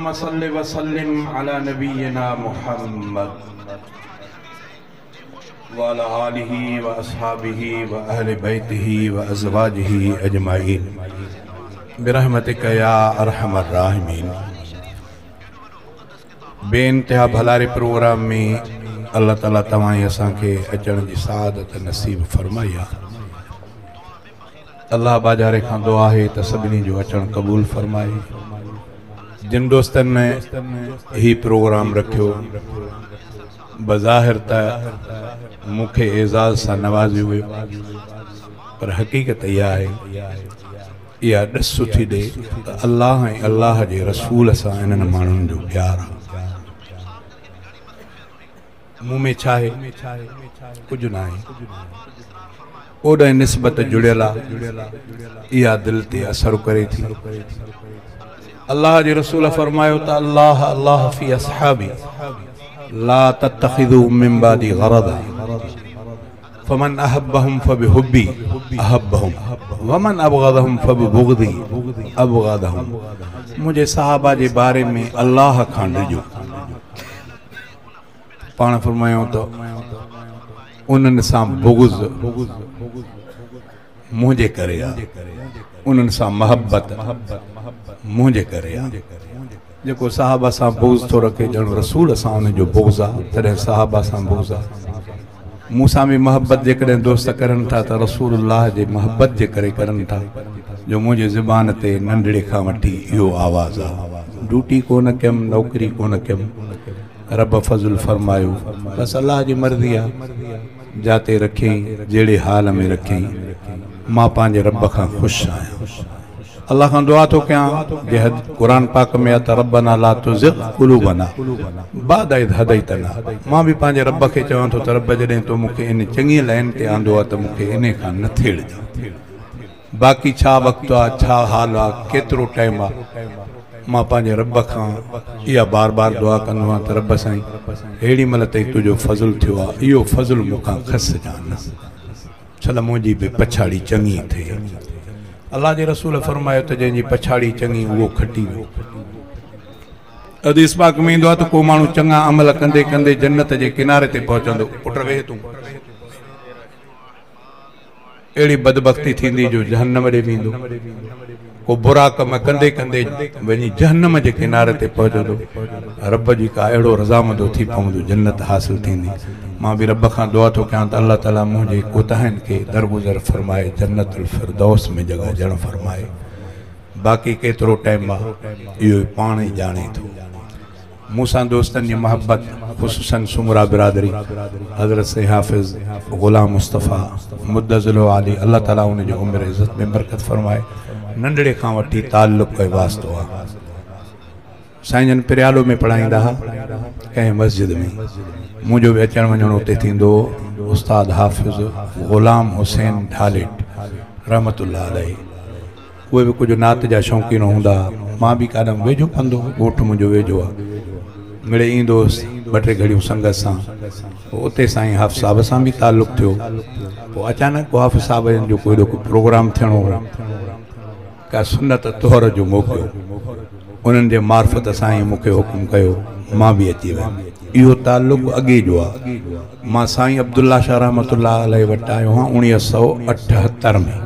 اللهم صل وسلم على نبينا محمد وعلى آله وأصحابه وأهل بيته وأزواجه أجمعين برحمتك يا أرحم الراحمين. बेइंतिहा भलारे प्रोग्राम में अल्लाह ताला तव्हां असांखे अचण जी सआदत नसीब फरमाई आहे। अल्लाह बाजारे खां दुआ आहे त सभिनी जो अचणु क़बूल फरमाए। जिन दोस्तनि ने ही प्रोग्राम रखियो, बज़ाहिर त मूंखे एज़ाज़ सां नवाज़ियो वियो, पर हक़ीक़त इहा आहे, इहा ॾस थी ॾे त अल्लाह ऐं अल्लाह जे रसूल सां इन्हनि माण्हुनि जो प्यार आहे। मूं में छा आहे? कुझु न आहे। ओॾे निस्बत जुड़ियल आहे, इहा दिलि ते असरु करे थी। अल्लाह जे रसूल फरमायो त अल्लाह अल्लाह फी अस्हाबी ला तत्तखिज़ू मिन बादी गरदा फमन अहब्बहुम फबिहुब्बी अहब्बहुम वमन अबगदहुम फबिबुग़दी अबगदहुम। मुंहिंजे सहाबा जे बारे में अल्लाह खां डिॼो। पाण फरमायो त उन्हनि सां बुग़्ज़ मुंहिंजे करे आहे, उन्हनि सां मोहब्बत मुंहिंजे करे आहे। जेको सहाबा सां बुग़्ज़ थो रखे, ॼण रसूल सां उनजो बुग़्ज़ आहे, तॾहिं सहाबा सां बुग़्ज़ आहे। मूंसां बि मोहब्बत जेकॾहिं दोस्त करनि था त रसूलुल्लाह जे मोहब्बत जे करे करनि था, जो मुंहिंजे ज़बान ते नंढड़े खां वठी इहो आवाज़ आहे। ड्यूटी कोन कयमि, नौकिरी कोन कयमि, रब फज़ुल फरमायो, बसि अल्लाह जी मर्ज़ी आहे, जाते रखियईं जहिड़े हाल में रखियईं, मां पंहिंजे रब खां ख़ुशि आहियां। अल्लाह खां दुआ थो कयां, जे क़ुर पाक में आहे त रबना ला तुज़िग़ क़ुलूबना बाद इज़ हदैतना। मां बि पंहिंजे रब खे चवां थो त रब, जॾहिं तो मूंखे इन चङी लाइन ते आंदो आहे त मूंखे इन खां न थेड़िजां। बाक़ी छा वक़्तु आहे, छा हाल आहे, केतिरो टाइम आहे, मां पंहिंजे रब खां इहा बार बार दुआ कंदो आहियां त रब साईं, अहिड़ी महिल ताईं तुंहिंजो फज़ुल थियो आहे, इहो फज़ुल मूंखां खसजां न, छल मुंहिंजी बि पछाड़ी चङी थिए। अल्लाह जे रसूल फरमायो त जंहिंजी पछाड़ी चङी उहो खटी वियो। हदीस पाक में ईंदो आहे त को माण्हू चङा अमल कंदे कंदे जन्नत जे किनारे ते पहुचंदो, पुट वेह तूं, अहिड़ी बदबख़्ती थींदी जो जहन्नम ॾे वेंदो। को बुरा कम कंदे कंदे वञी जहन्नम जे किनारे ते पहुचंदो, रब जी का अहिड़ो रज़ामंदो थी पवंदो, जन्नत हासिल थींदी। मां बि रब खां दुआ थो कयां त अल्लाह ताला मुंहिंजे कोताहियुनि खे दरगुज़र फरमाए, जन्नतुल फिरदौस में जॻह ॾियण फरमाए। बाक़ी केतिरो टाइम आहे इहो पाण ई ॼाणे थो। मूंसां दोस्तनि जी मोहब्बत, ख़ुसूसन सुमरा बिरादरी, हज़रत से हाफ़िज़ ग़ुलाम मुस्तफ़ा मुद्दज़िल आली, अल्लाह ताला उनजो उमिरि इज़त में बरकत फरमाए। नंढड़े खां वठी ताल्लुक़ ऐं वास्तो आहे। साईं जन पिरियालो में पढ़ाईंदा हुआ कंहिं मस्जिद में, मुंहिंजो बि अचणु वञणु उते थींदो हो। उस्ताद हाफ़िज़ ग़ुलाम हुसैन ढालेट रहमतुल्लाह अलैहि, उहे बि कुझु नात जा शौक़ीन हूंदा। मां बि काॾे वेझो कंदो, ॻोठु मुंहिंजो वेझो आहे, मिड़े ईंदो हुउसि ॿ टे घड़ियूं संगत सां। पोइ उते साईं हाफ़िज़ साहब सां बि ताल्लुक़ थियो। पोइ अचानक हाफ़िज़ साहब जो कोई को प्रोग्राम थियणो हो, का सुनत तोहर जो मौक़ो, उन्हनि जे मार्फ़त साईं मूंखे हुकुम कयो, मां बि अची वियुमि। इहो ताल्लुक़ अॻे जो आहे। मां साईं अब्दुल्ला शाह रहमतुल्लाह अलैहि वटि आयो आहियां 1978 में,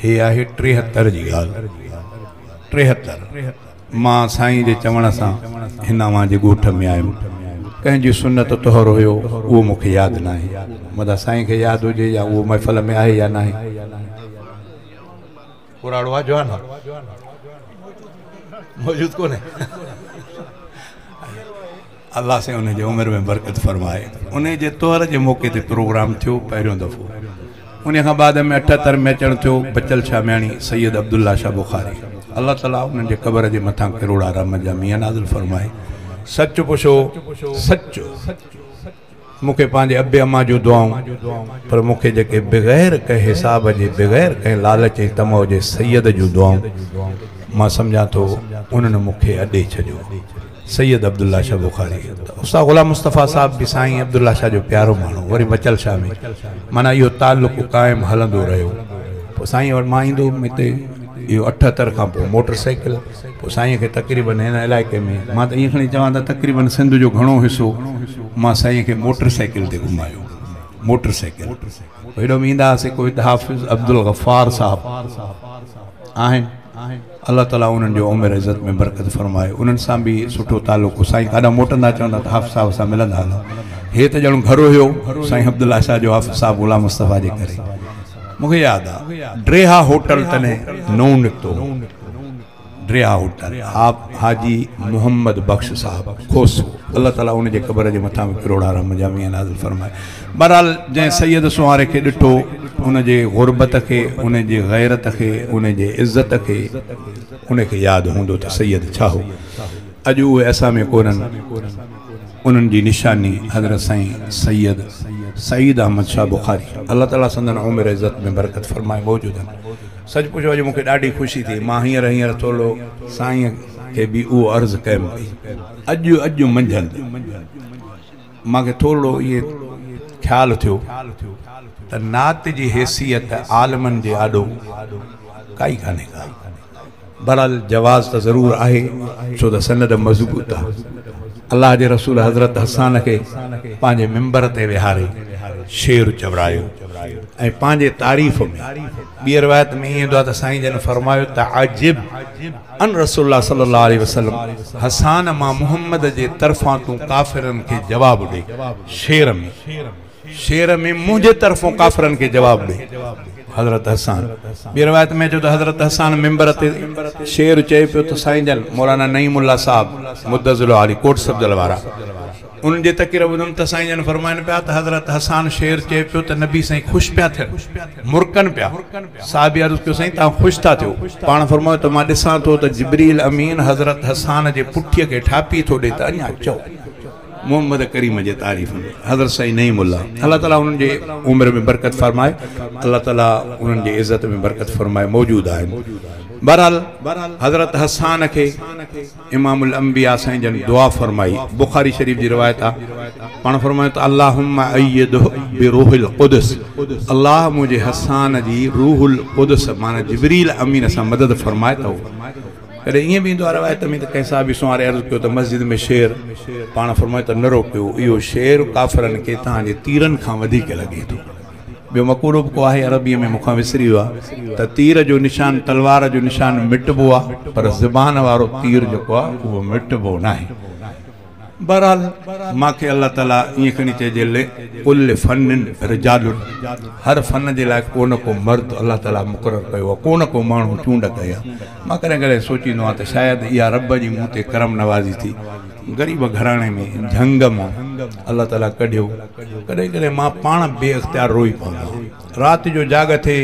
हे आहे 73 जी ॻाल्हि, 73। मां साईं जे चवण सां हिन अव्हांजे ॻोठ में आयुमि। कंहिंजी सुनत तोहर हुयो उहो मूंखे यादि न आहे, मतां साईं खे यादि हुजे या उहो महफ़िल में आहे या न आहे। पुराणो आहे जवान मौजूदु कोन्हे। अल्लाह से उनजे उमिरि में बरकत फरमाए। उन जे तोहर जे मौक़े ते प्रोग्राम थियो पहिरियों दफ़ो। उन खां बाद में 78 में अचणु थियो बचल शाह मियाणी सैयद अब्दुल्ला शाह बुखारी, अल्लाह ताला उन्हनि जे क़बर जे मथां करोड़ा रहमत जा मींहं नाज़िल फरमाए। सच पुछो, सच मूंखे पंहिंजे अबे अम्मा जूं दुआऊं, पर मूंखे जेके बग़ैर कंहिं हिसाब जे, बग़ैर कंहिं लालच ऐं तमो जे सैयद जूं दुआऊं, मां सम्झां थो उन्हनि मूंखे अॾे छॾियो। सैयद अब्दुल्ला शाह बुखारी, उस्ताद ग़ुलाम मुस्तफ़ा साहब बि साईं अब्दुल्ला शाह जो प्यारो माण्हू, वरी बचल शाह में माना इहो ताल्लुक़ क़ाइमु हलंदो रहियो। पोइ साईं वटि मां ईंदो हुउमि हिते, اهو 78 کان پوءِ موٽر سائيڪل پوءِ سائينءَ کي تقريبن هن علائقي ۾ مان ته ائين کڻي چوان ته تقريبن سنڌ جو گهڻو حصو مان سائينءَ کي موٽر سائيڪل تي گهمايو. موٽر سائيڪل هيڏو به ايندا هئاسين. ڪو هتي حافظ عبدل غفار صاحب آهن، الله تعاليٰ انهن جو عمر عزت ۾ برڪت فرمائي. انهن سان به سٺو تعلق هو. سائين ڪاڏان موٽندا چوندا ته حافظ صاحب سان ملندا هلون. هي ته ڄڻ گهر هيو سائين عبدالله شاهه جو حافظ صاحب غلام مصطفيٰ جي ڪري. مون کي ياد آهي ڊريها هوٽل تڏهن نئون نڪتو هو. ڊريها هوٽل حاجي محمد بخش صاحب کوسو، الله تعاليٰ ان جي قبر جي مٿان به ڪروڙا رحم جا مينهن نازل فرمائي. بهرحال جنهن سيد سنواري کي ڏٺو، ان جي غربت کي، ان جي غيرت کي، ان جي عزت کي، ان کي ياد هوندو ته سيد ڇا هو. اڄ اهي اسان ۾ ڪونهن. انهن جي نشاني حضرت سائين سيد سعيد احمد شاهه بخاري، الله تعاليٰ سندن عمر عزت ۾ برڪت فرمائي، موجود آهن. سچ پڇو اڄ مون کي ڏاڍي خوشي ٿي. مان هينئر هينئر ٿورو سائينءَ کي به اهو عرض ڪيم پئي. اڄ اڄ منجهند مون کي ٿورو اهو خيال ٿيو ته نعت جي حيثيت عالمن جي آڏو ڪائي ڪانهي ڪا. بهرحال جواز ته ضرور آهي، ڇو ته سند مضبوط آهي. الله جي رسول حضرت حسان کي پنهنجي ممبر تي ويهاري شعر چورايو ۽ پنهنجي تعريف ۾. ٻي روايت ۾ ائين ايندو آهي ته سائين جن فرمايو ته عجب ان رسول الله صلي الله عليه وسلم، حسان مان محمد جي طرفان تون ڪافرن کي جواب ڏي. شعر ۾ شعر ۾ منهنجي طرفون ڪافرن کي جواب ڏي حضرت حسان. ٻي روايت ۾ اچو ته حضرت حسان ممبر تي شعر چئي پيو ته سائين جن مولانا نعيم الله صاحب مدظله العالي ڪوٽ سبزل وارا، انهن جي تقرير ٻڌم ته سائين جن فرمائن پيا ته حضرت حسان شعر چئي پيو ته نبي سائين خوش پيا ٿين، مرڪن پيا. صاحب عرض ڪيو سائين توهان خوش ٿا ٿيو؟ پاڻ فرمايو ته مان ڏسان ٿو ته جبريل امين حضرت حسان جي پٺيءَ کي ٺاپي ٿو ڏي ته اڃا چئو محمد ڪريم جي تعريف ۾. حضرت سائين نعيم الله، الله تعاليٰ انهن جي عمر ۾ برڪت فرمائي، الله تعاليٰ انهن جي عزت ۾ برڪت فرمائي، موجود آهن. بهرحال حضرت حسان کي امام الانبياء سائين جن دعا فرمائي. بخاري شريف جي روايت آهي. پاڻ فرمايو ته اللهم ايده بروح القدس، الله منهنجي حسان جي روح القدس معنيٰ جبريل امين سان مدد فرمائي. ته ڪڏهن ائين به ايندو آهي روايت ۾ ته ڪنهن صاحب سنواري عرض ڪيو ته مسجد ۾ شعر، پاڻ فرمايو ته نه روڪيو، اهو شعر ڪافرن کي توهان جي تيرن کان وڌيڪ لڳي ٿو. ٻيو مقولو به ڪو آهي عربيءَ ۾ مون کان وسري ويو آهي ته تير جو نشان تلوار جو نشان مٽبو آهي، پر زبان وارو تير جيڪو آهي اهو مٽبو نه آهي. بهرحال مون کي الله تعاليٰ ائين کڻي چئجي ڪل فن رجال، هر فن جي لاءِ ڪو نه ڪو مرد الله تعاليٰ مقرر ڪيو آهي، ڪو نه ڪو ماڻهو چونڊ ڪئي آهي. مان ڪڏهن ڪڏهن سوچيندو آهيان ته شايد اها رب جي مون تي ڪرم نوازي ٿي. غريب گهراڻي ۾ جهنگ مان الله تعاليٰ ڪڍيو. ڪڏهن ڪڏهن مان پاڻ بي اختيار روئي پوندو آهيان. رات جو جاڳ ٿئي،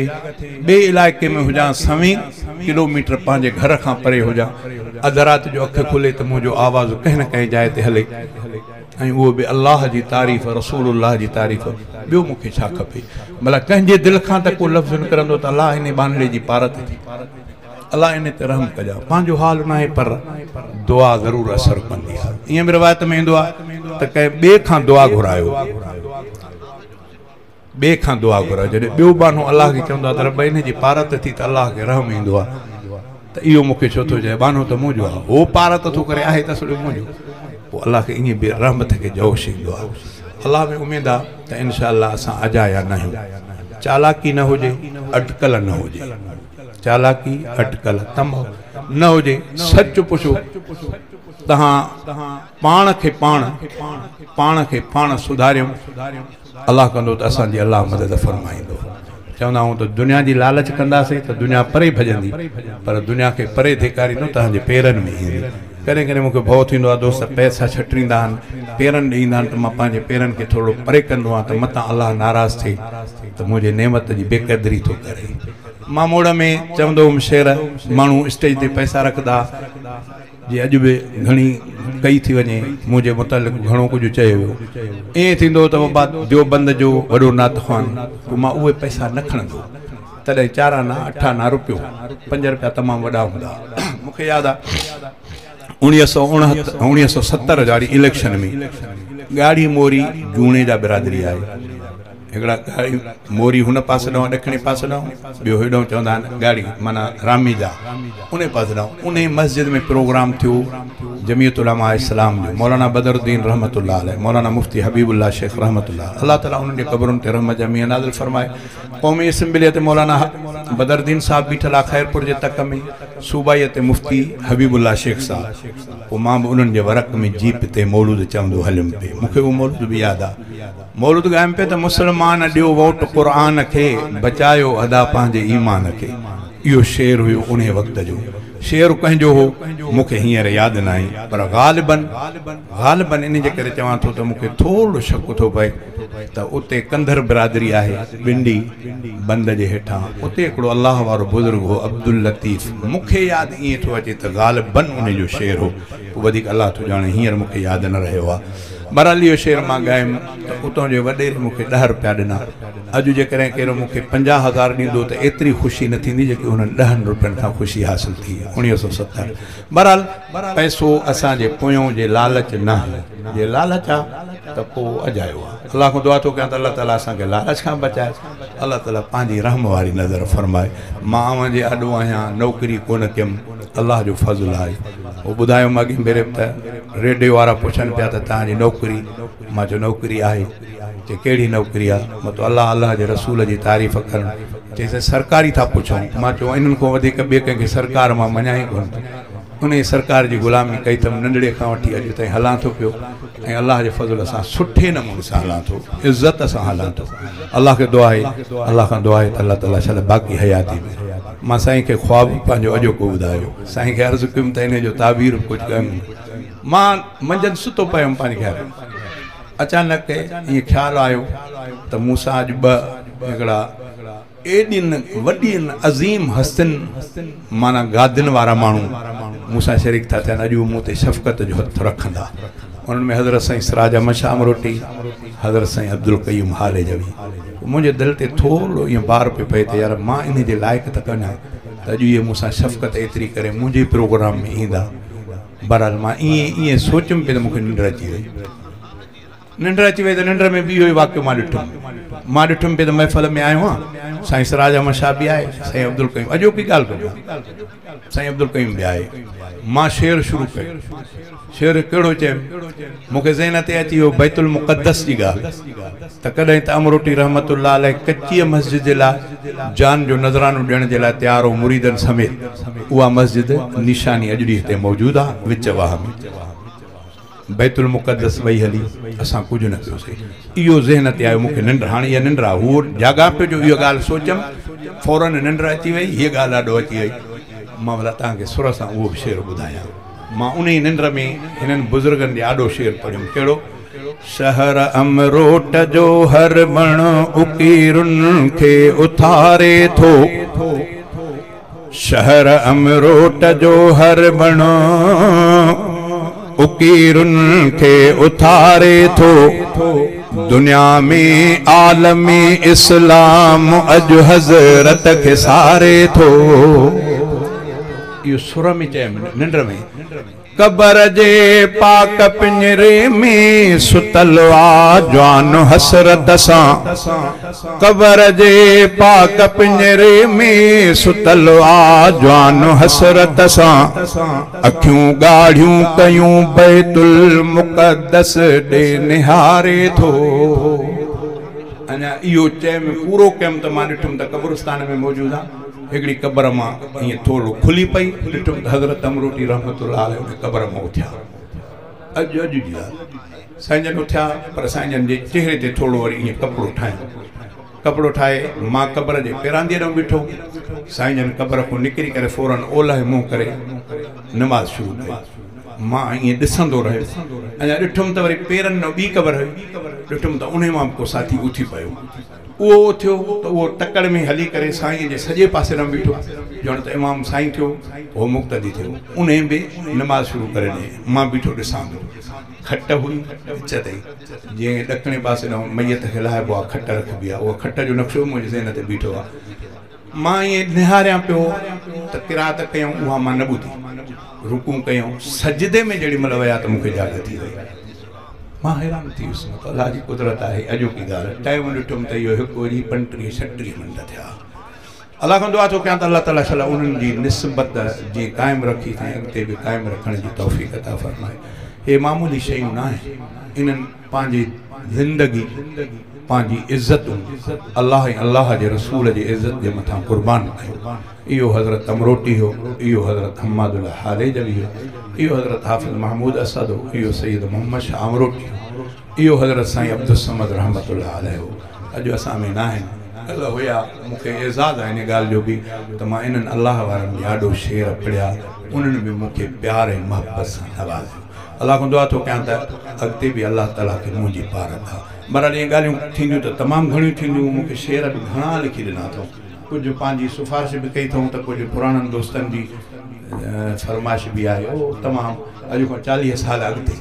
ٻئي علائقي ۾ هجان، 100 ڪلو ميٽر پنهنجي گهر کان پري هجان، اڌ رات جو اک کلي ته منهنجو آواز ڪنهن نه ڪنهن جاءِ تي هلي ۽ اهو به الله جي تعريف، رسول الله جي تعريف. ٻيو مون کي ڇا کپي؟ ڀلا ڪنهن جي دل کان ته ڪو لفظ نڪرندو ته الله هن ٻانهڙي جي پارت ٿي، الله ان تي رحم ڪجانءِ. پنهنجو حال نه آهي پر دعا ضرور اثر ڪندي آهي. ائين به روايت ۾ ايندو آهي ته ڪنهن ٻئي کان دعا گهرايو، ٻئي کان دعا گهرايو. جڏهن ٻيو ٻانهو الله کي چوندو آهي ته رب ان جي پارت ٿي ته الله کي رحم ايندو آهي ته اهو مون کي ڇو ٿو چئي، ٻانهو ته منهنجو آهي، هو پارت ٿو ڪري، آهي ته اصل منهنجو. پوءِ الله کي ائين به رحمت کي جوش ايندو آهي. الله ۾ اميد آهي ته انشا اسان اجايا نه آهيون. چالاڪي نه هجي، اٽڪل نه هجي، چالاڪي اٽڪل تم نه هجي. سچ پڇو توهان پاڻ کي پاڻ پاڻ کي پاڻ سڌاريون، الله ڪندو ته اسان جي الله مدد فرمائيندو. چوندا آهيون ته دنيا جي لالچ ڪنداسين ته دنيا پري ڀڄندي، پر دنيا کي پري ڌڪاريندو توهان جي پيرن ۾ ايندي. ڪڏهن ڪڏهن مون کي ڀؤ ٿيندو آهي، دوست پئسا ڇٽريندا آهن، پيرن ڏي ايندا آهن ته مان پنهنجي پيرن کي ٿورو پري ڪندو آهيان ته متان الله ناراض ٿئي ته منهنجي نعمت جي بيقدري ٿو ڪري. مان موڙ ۾ چوندو هئم شعر، ماڻهو اسٽيج تي پئسا رکندا، جي اڄ به گهڻي ڪئي ٿي وڃي، منهنجي متعلق گهڻو ڪجهه چيو ويو. ائين ٿيندو ته بابا ديوبند جو وڏو نعت خوان، پوءِ مان اهي پئسا نه کڻندو. تڏهن 4 آنا 8 آنا رپيو، 5 رپيا تمام وڏا هوندا. مون کي ياد آهي 1969 1970 واري اليڪشن ۾ ڳاڙهي موري جوڻيجا برادري آهي. हिकिड़ा ॻाढ़ी मोरी हुन पासे ॾांहुं ॾखिणे पासे ॾांहुं, ॿियो हेॾांहुं चवंदा आहिनि ॻाढ़ी माना रामीजा उन पासे ॾांहुं। उन मस्जिद में प्रोग्राम थियो जमीयत उलमा इस्लाम जो, मौलाना बदरुद्दीन रहमतुल्लाह अलैह, मौलाना मुफ्ती हबीबुल्लाह शेख रहमतुल्लाह, अल्लाह ताला उन्हनि जे क़बरुनि ते रहमत जा मींहुं नाज़िल फरमाए। क़ौमी असम्बलीअ ते मौलाना बदरुद्दीन साहिब बीठल आहे ख़ैरपुर जे तक में, सूबाईअ ते मुफ्ती हबीबुल्लाह शेख साहिब। पोइ मां बि उन्हनि जे वरक में जीप ते मौलूद चवंदो हलियुमि पियो, मूंखे उहो मौलूद बि यादि आहे। मौलूद ॻायमि पियो त मुसलमान ॾियो वोट क़ुर खे, बचायो अदा पंहिंजे ईमान खे। इहो शेर हुयो उन वक़्त जो। शेर कंहिंजो हो मूंखे हींअर यादि न आहे, पर ग़ालिबन ग़ालिबन इन जे करे चवां थो त मूंखे थोरो शक थो पए त उते कंधर बिरादरी आहे ॿिंडी बंद जे हेठां, उते हिकिड़ो अल्लाह वारो बुज़ुर्ग हो अब्दुल लतीफ़। मूंखे यादि ईअं थो अचे त ग़ालिबन उन जो शेर हो, पोइ वधीक अल्लाह थो ॼाणे, हींअर मूंखे यादि न रहियो आहे। बहरहाल इहो शेर मां ॻायमि त उतां जे वॾेरे मूंखे 10 रुपया ॾिना। अॼु जेकॾहिं केरु मूंखे 50,000 ॾींदो त एतिरी ख़ुशी न थींदी जेकी हुननि 10 रुपयनि खां ख़ुशी हासिल थी 1970। बहरहाल पैसो असांजे पोयों जे लालच न आहे, जे लालच आहे त पोइ अजायो आहे। अल्लाह खां दुआ थो कयां त अल्लाह ताला असांखे लालच खां बचाए, अल्लाह ताला पंहिंजी रहम वारी नज़र फरमाए। मां अव्हांजे आॾो आहियां, नौकिरी कोन कयमि, अल्लाह जो फज़ुल आहे। उहो ॿुधायुमि अॻे भेरे त रेडियो वारा पुछनि पिया त तव्हांजी नौकिरी, मां चयो नौकिरी आहे। चए कहिड़ी नौकिरी आहे? मां चयो अल्लाह अल्लाह जे रसूल जी तारीफ़ करणु। चई सरकारी था पुछूं। मां चयो इन्हनि खां वधीक ॿिए कंहिंखे सरकार मां मञा ई कोन। उन सरकार जी ग़ुलामी कई अथमि, नंढड़े खां वठी अॼु ताईं हलां थो पियो ऐं अल्लाह जे फज़ुल सां सुठे नमूने सां हलां थो, इज़त सां हलां थो। अल्लाह खे दुआ आहे, अल्लाह खां दुआ आहे त अल्लाह ताला शाल बाक़ी हयाती में। मां साईं खे ख़्वाब पंहिंजो अॼोको ॿुधायो, साईं खे अर्ज़ु कयुमि त इन जो ताबीर कुझु कयुमि। मां मंझंदि सुतो पयुमि पंहिंजे घर, अचानक ईअं ख़्यालु आयो त मूंसां अॼु ॿ हिकिड़ा एॾियुनि वॾियुनि अज़ीम हस्तियुनि माना गादियुनि वारा माण्हू मूंसां शरीक था थियनि, अॼु मूं ते शफ़क़त जो हथु रखंदा। उन्हनि में हज़रत साईं सिराज अहमद शाह अमरोटी, हज़रत साईं अब्दुल क़यूम हालेजवी। मुंहिंजे दिलि ते थोरो ईअं बार पियो पए त यार मां इन जे लाइक़ु त कोन्हां त अॼु इहे मूंसां शफ़क़त एतिरी करे मुंहिंजे प्रोग्राम में ईंदा। बहरहाल मां ईअं ईअं सोचुमि पियो त मूंखे निंड अची वई। निंड अची वई त निंड में बि इहो ई वाक़ियो मां ॾिठुमि। मां ॾिठुमि पियो त महफ़िल में आयो आहियां, साईं सिराज अहमद शाह बि आहे, साईं अब्दुल क़यूम, अॼोकी ॻाल्हि थो कयां, साईं अब्दुल क़यूम बि आहे। मां शेर शुरू कयो, शेर कहिड़ो चयमि, मूंखे ज़हन ते अची वियो बैतुल मुक़द्दस जी ॻाल्हि त कॾहिं त अमरोटी रहमतुल्लाह अलैह कची मस्जिद जे लाइ जान जो नज़रानो ॾियण जे लाइ तयारु हो मुरीदनि समेत। उहा मस्जिद निशानी अॼु ॾींहुं हिते मौजूदु आहे विच वाह में। बैतुल मुक़द्दस वई हली, असां कुझु न कयोसीं। इहो ज़हन ते आयो मूंखे निंड, हाणे इहा निंड आहे, उहो जाॻा पियो जो इहा ॻाल्हि सोचुमि, फ़ौरन निंड अची वई, हीअ ॻाल्हि आॾो अची वई। मां भला तव्हांखे सुर सां उहो बि शेर ॿुधायां। मां उन ई निंड में हिननि बुज़ुर्गनि जे आॾो शेर पढ़ियुमि, कहिड़ो? शहर अमरोट जो हर वण उकीरुनि खे उथारे थो, शहर अमरोट जो हर वण उकीरुनि खे उथारे थो, दुनिया में आलमी इस्लाम अॼु हज़रत खे सारे थो। इहो सुर में चयमि निंड में। कबर जे पाक पिंजरे में सुतल आ जवान हसरत सां, कबर जे पाक पिंजरे में सुतल आ जवान हसरत सां, अखियूं ॻाढ़ियूं कयूं बैतुल मुक़द्दस ॾे निहारे थो। अञा इहो चयमि पूरो कयमि त मां ॾिठुमि त कब्रिस्तान में मौजूदु आहे। हिकिड़ी क़बर मां ईअं थोरो खुली पई, ॾिठुमि त हज़रत अमरोटी रहमतुल्लाह अलैह उन क़बर मां उथिया। अॼु अॼु जी ॻाल्हि, साईं जन उथिया, पर साईं जन जे चेहरे ते थोरो वरी ईअं कपिड़ो ठाहियो। कपिड़ो ठाहे मां क़बर जे पेरांदीअ ॾांहुं बीठो, साईं जन क़बर खां निकिरी करे फ़ौरन ओलह मुंहुं करे नमाज़ शुरू कई। मां ईअं ॾिसंदो रहियुसि, अञा ॾिठुमि त वरी पेरनि ॾांहुं ॿी क़बर हुई, ॾिठुमि त उन मां बि को साथी उथी पियो। उहो उथियो त उहो तकड़ में हली करे साईं जे सॼे पासे ॾांहुं बीठो, ॼण त इमाम साईं थियो, उहो मुक़्तदी थियो। उन बि नमाज़ शुरू करे ॾिनी, मां बीठो ॾिसां थो। खट हुई विच ते, जीअं ॾखिणे पासे ॾांहुं मैयत खे लाहिबो आहे, खट रखिबी आहे, उहा खट जो नक़्शो बि मुंहिंजे ज़हन ते बीठो आहे। मां ईअं निहारियां पियो त किरात कयूं, उहा मां न ॿुधी, रुकू कयूं, सजदे में जेॾी महिल विया त मूंखे जाग थी वई। مان حيران ٿي ويس، ته الله جي قدرت آهي. اڄوڪي ڳالهه، ٽائيم ڏٺم ته اهو هڪ وڄي 35 36 منٽ ٿيا. الله کان دعا ٿو ڪيان ته الله تعاليٰ شل انهن جي نسبت جيئن قائم رکي تائين اڳتي به قائم رکڻ جي توفيق عطا فرمائي. اهي معمولي شيون نه آهن. انهن پنهنجي زندگي، پنهنجي عزتون الله ۽ الله جي رسول جي عزت جي مٿان قربان ڪيون. اهو حضرت امروٽي هو، اهو حضرت حماد الله هاليجوي هو، اهو حضرت حافظ محمود اسد هو، اهو سيد محمد شاهه امروٽي هو، اهو حضرت سائين عبدالصمد رحمت الله عليه هو. اڄ اسان ۾ نه آهن، ڪلهه هيا. مون کي اعزاز آهي ان ڳالهه جو به ته مان انهن الله وارن جي آڏو شعر پڙهيا، انهن به مون کي پيار ۽ محبت سان نوازيو. الله کان دعا ٿو ڪيان ته اڳتي به الله تعاليٰ کي منهنجي پار عطا. بهرحال ائين ڳالهيون ٿينديون ته تمام گهڻيون ٿينديون. مون کي شعر به گهڻا لکي ڏنا اٿئون، ڪجهه پنهنجي سفارش به ڪئي اٿئون ته ڪجهه پراڻن دوستن جي فرمائش به آهي. اهو تمام اڄ کان 40 سال اڳتي.